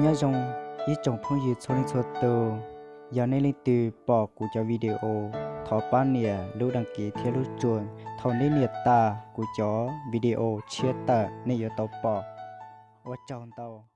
Nyob zoo ib tsoom phooj ywg txhua leej txhua tus, yog nej leej twg pom kuv cov video, thov pab nias lub đăng ký thiab lub chuas. Thaum nej nias tas kuv cov video tshiab tawm nej yuav tau pom. Ua tsaug ntau.